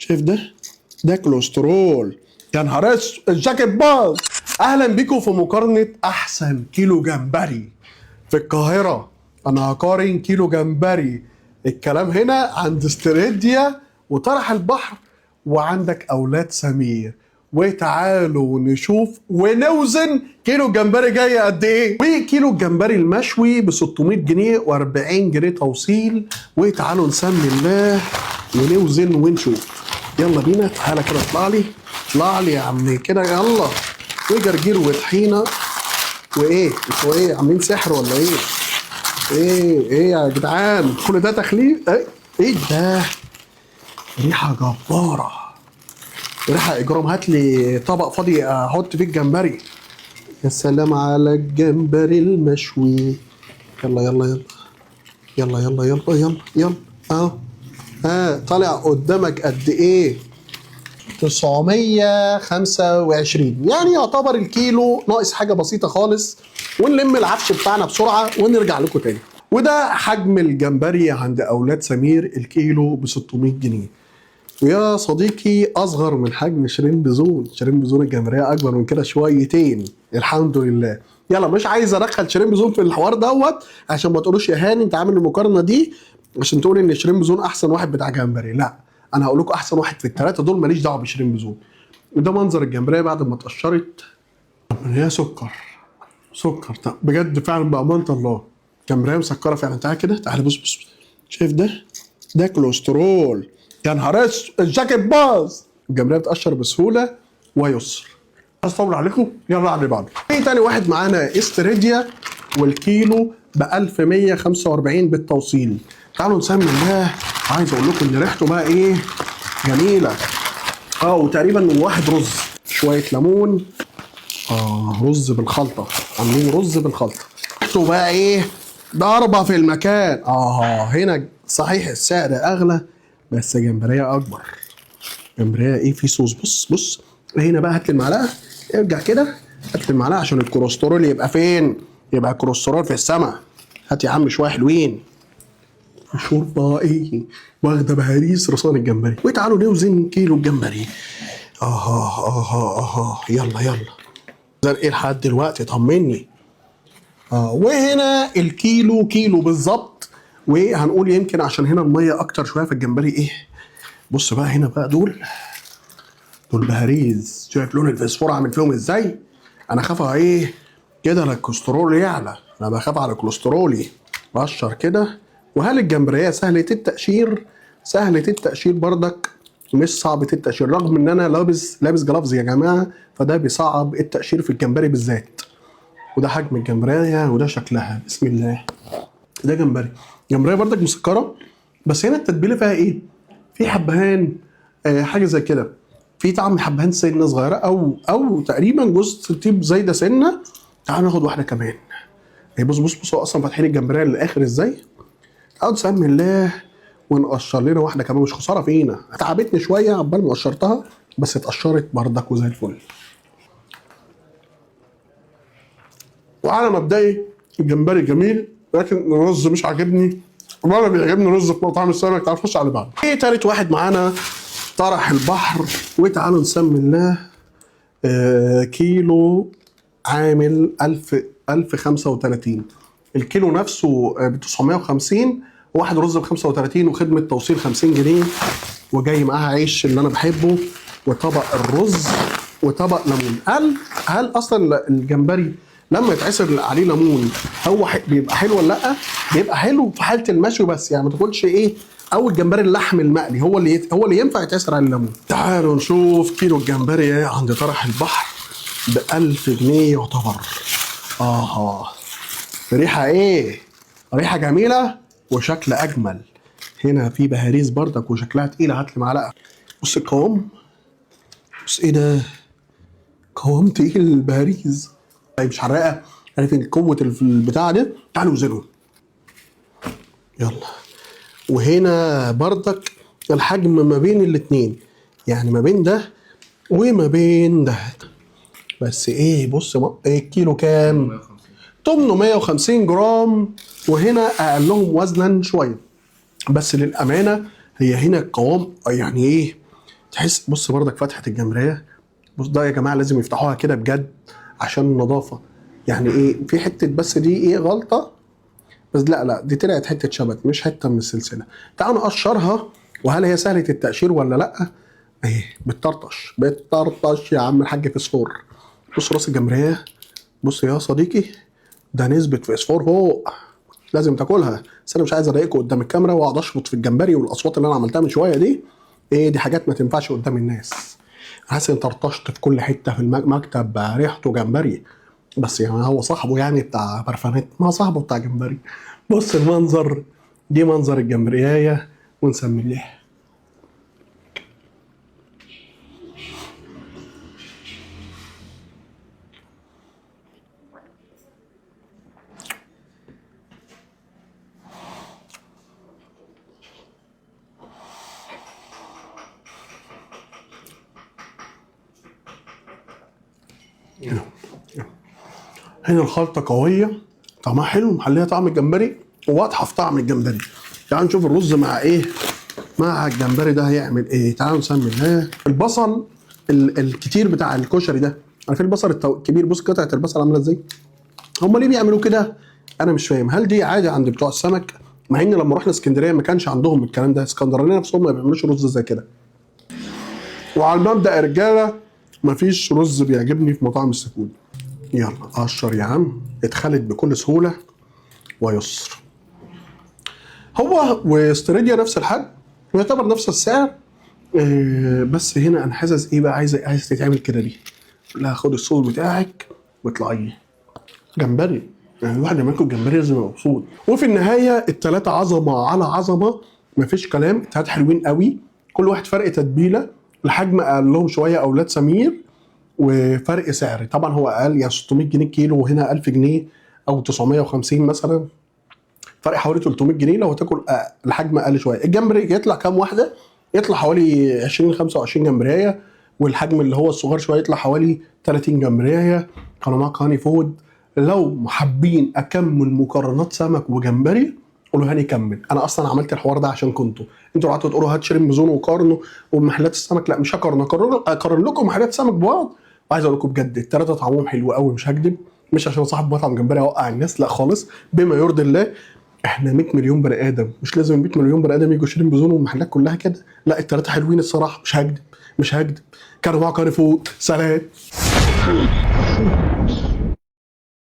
شايف ده؟ ده كوليسترول. يا نهار اسود، الجاكيت باظ. اهلا بيكم في مقارنة احسن كيلو جمبري في القاهرة. انا هقارن كيلو جمبري، الكلام هنا عند استريديا وطرح البحر وعندك اولاد سمير. وتعالوا نشوف ونوزن كيلو الجمبري جاي قد ايه. وكيلو الجمبري المشوي ب 600 جنيه و40 جنيه توصيل. وتعالوا نسمي الله ونوزن ونشوف. يلا بينا، تعالى كده، اطلع لي اطلع لي يا عم كده، يلا. وجرجير وطحينه وايه، انتوا ايه عاملين سحر ولا ايه؟ ايه ايه يا جدعان، كل ده تخليف؟ ايه ايه ده؟ ريحه جبارة، ريحه اجرام. هات لي طبق فاضي احط فيه الجمبري. يا سلام على الجمبري المشوي. يلا يلا يلا يلا يلا يلا يلا يلا، اهو. ها طالع قدامك قد ايه؟ 925، يعني يعتبر الكيلو ناقص حاجة بسيطة خالص. ونلم العفش بتاعنا بسرعة ونرجع لكم تاني. وده حجم الجمبري عند اولاد سمير، الكيلو ب 600 جنيه. ويا صديقي اصغر من حجم شريمب زون. شريمب زون الجمبريه اكبر من كده شويتين، الحمد لله. يلا مش عايز ادخل شريمب زون في الحوار دوت عشان ما تقولوش يا هاني انت عامل المقارنة دي عشان تقول ان شريمب زون احسن واحد بتاع جمبري. لا، انا هقول لكم احسن واحد في الثلاثة دول، ماليش دعوه بشريمب زون. وده منظر الجمبريه بعد ما اتقشرت. هي سكر سكر. طب بجد فعلا بامانه الله جمبريه مسكره فعلا. تعالى كده، تعالى بص بص، شايف ده؟ ده كوليسترول. يا نهار اسود، الجاكيت باظ. الجمبريه بتقشر بسهولة ويسر. اطول عليكم، يلا على اللي بعده. في تاني واحد معانا استريديا، والكيلو ب 1145 بالتوصيل. تعالوا نسمي الله. عايز اقول لكم ان ريحته بقى ايه، جميلة. وتقريبا واحد رز، شوية ليمون، رز بالخلطه، عاملين رز بالخلطه. ريحته بقى ايه، ضربه في المكان. هنا صحيح السعر اغلى بس جمبريه اكبر. جمبريه ايه، في صوص. بص بص هنا بقى، هات لي المعلقة، ارجع كده هات لي المعلقة عشان الكوليسترول يبقى فين؟ يبقى الكوليسترول في السما. هات يا عم شوية حلوين. الشوربة ايه، واخده بهاريس رصان الجمبري. وتعالوا نوزن كيلو الجمبري. اها اها اها، يلا يلا. زي ايه لحد دلوقتي؟ طمني. وهنا الكيلو كيلو بالظبط. وهنقول يمكن عشان هنا المية اكتر شوية في الجمبري. ايه بص بقى هنا بقى، دول بهاريز. شايف لون الفسفور عامل فيهم ازاي؟ انا خاف ايه كده لا الكوليسترول يعلى، انا بخاف على كوليسترولي. بقشر كده. وهل الجمبريه سهلة التقشير؟ سهلة التقشير بردك، مش صعبة التقشير، رغم ان انا لابس جلافز يا جماعة، فده بيصعب التقشير في الجمبري بالذات. وده حجم الجمبريه وده شكلها، بسم الله. ده جمبري، جمبريه بردك مسكره، بس هنا التتبيله فيها ايه؟ في حبهان، حاجة زي كده، في طعم حبهان سنة صغيرة او تقريبا جوز الطيب زي ده سنة. تعالوا ناخد واحدة كمان. بص بص بص، هو اصلا فاتحين الجمبريه للاخر ازاي؟ تعالوا نسمي الله ونقشر لنا واحدة كمان، مش خسارة فينا. تعبتني شوية عقبال ما قشرتها، بس اتقشرت بردك وزي الفل. وعلى مبدئي الجمبري جميل، لكن الرز مش عاجبني، ولا بيعجبني رز في مطعم السمك. تعالوا نخش على بعض. ايه تالت واحد معانا؟ طرح البحر. وتعالوا نسمي الله. كيلو عامل 1035، الكيلو نفسه ب 950، واحد رز ب 35، وخدمة توصيل 50 جنيه، وجاي معاها عيش اللي انا بحبه، وطبق الرز، وطبق ليمون. هل اصلا الجمبري لما يتعصر عليه ليمون هو بيبقى حلو ولا لا؟ بيبقى حلو في حاله المشوي بس، يعني ما تاكلش ايه، او الجمبري اللحم المقلي هو اللي ينفع يتعصر عليه الليمون. تعالوا نشوف كيلو الجمبري عند طرح البحر ب 1000 جنيه يعتبر. ريحه ايه؟ ريحه جميلة وشكل اجمل. هنا في بهاريز بردك وشكلها تقيلة. هات لي معلقه. بص القوام، بص ايه ده، قوام تقيل البهاريز. طيب مش حراقه، عارف ان قوة البتاع ده. تعالوا وزنهم يلا. وهنا بردك الحجم ما بين الاتنين، يعني ما بين ده وما بين ده. بس ايه، بص إيه الكيلو كام؟ 850 جرام. وهنا اقلهم وزنا شوية، بس للامانة هي هنا القوام يعني ايه، تحس بص برضك فتحه الجمبريه، بص ده يا جماعة لازم يفتحوها كده بجد عشان النظافة. يعني ايه في حتة بس دي ايه غلطه، بس لا لا دي طلعت حتة شبت مش حتة من السلسلة. تعالوا نقشرها، وهل هي سهلة التقشير ولا لا؟ اهي بتطرطش بتطرطش يا عم الحاج فسفور. بص راس الجمبريه، بص يا صديقي ده نسبه فسفور فوق، لازم تاكلها. بس انا مش عايز اضايقكم قدام الكاميرا واقعد اشفط في الجمبري والاصوات اللي انا عملتها من شوية دي، ايه دي حاجات ما تنفعش قدام الناس. حاسس ان طرطشت في كل حتة في المكتب ريحته جمبري، بس يعني هو صاحبه يعني بتاع برفانات، ما صاحبه بتاع جمبري. بص المنظر، دي منظر الجمبريايه، ونسمي الله. هنا الخلطة قوية، طعمها حلو، محليه طعم الجمبري وواضحة في طعم الجمبري. تعالوا نشوف الرز مع ايه، مع الجمبري ده هيعمل ايه. تعالوا نسمي الله. البصل الكتير بتاع الكشري ده، عارفين البصل الكبير؟ بص قطعه البصل عامله ازاي. هم ليه بيعملوا كده؟ انا مش فاهم. هل دي عادة عند بتوع السمك؟ مع ان لما رحنا اسكندرية ما كانش عندهم الكلام ده، اسكندرانيه نفسهم ما بيعملوش رز زي كده. وعلى المبدا يا رجاله مفيش رز بيعجبني في مطاعم ال seafood. يلا قشر يا عم، اتخلت بكل سهولة ويسر. هو واستريديا نفس الحجم ويعتبر نفس السعر، بس هنا انا حاسس ايه بقى، عايز تتعمل كده دي. لا خد الصوص بتاعك واطلعيه جمبري. يعني الواحد لما ياكل جمبري لازم يبقى مبسوط. وفي النهاية الثلاثة عظمه على عظمه، مفيش كلام، الثلاثة حلوين قوي، كل واحد فرق تتبيله، الحجم اقل لهم شوية اولاد سمير، وفرق سعر طبعا هو اقل، يعني 600 جنيه كيلو وهنا 1000 جنيه او 950 مثلا، فرق حوالي 300 جنيه لو هتاكل الحجم اقل شوية. الجمبري يطلع كام واحدة؟ يطلع حوالي 20 25 جمبريه، والحجم اللي هو الصغير شوية يطلع حوالي 30 جمبريه. كانوا معاك هاني فود. لو حابين اكمل مقارنات سمك وجمبري قولوا هاني كمل، انا اصلا عملت الحوار ده عشان كنتوا انتوا قعدتوا تقولوا هات Shrimp Zone وقارنوا ومحلات السمك. لا مش هقارن، اقارن لكم محلات السمك ببعض. وعايز اقول لكم بجد الثلاثة طعمهم حلو قوي، مش هكدب، مش عشان صاحب مطعم جمبري اوقع الناس، لا خالص، بما يرضي الله. احنا 100 مليون بني ادم، مش لازم 100 مليون بني ادم يجوا Shrimp Zone والمحلات كلها كده، لا الثلاثة حلوين الصراحة، مش هكدب مش هكدب. كانوا معاكم هاني فود، سلام.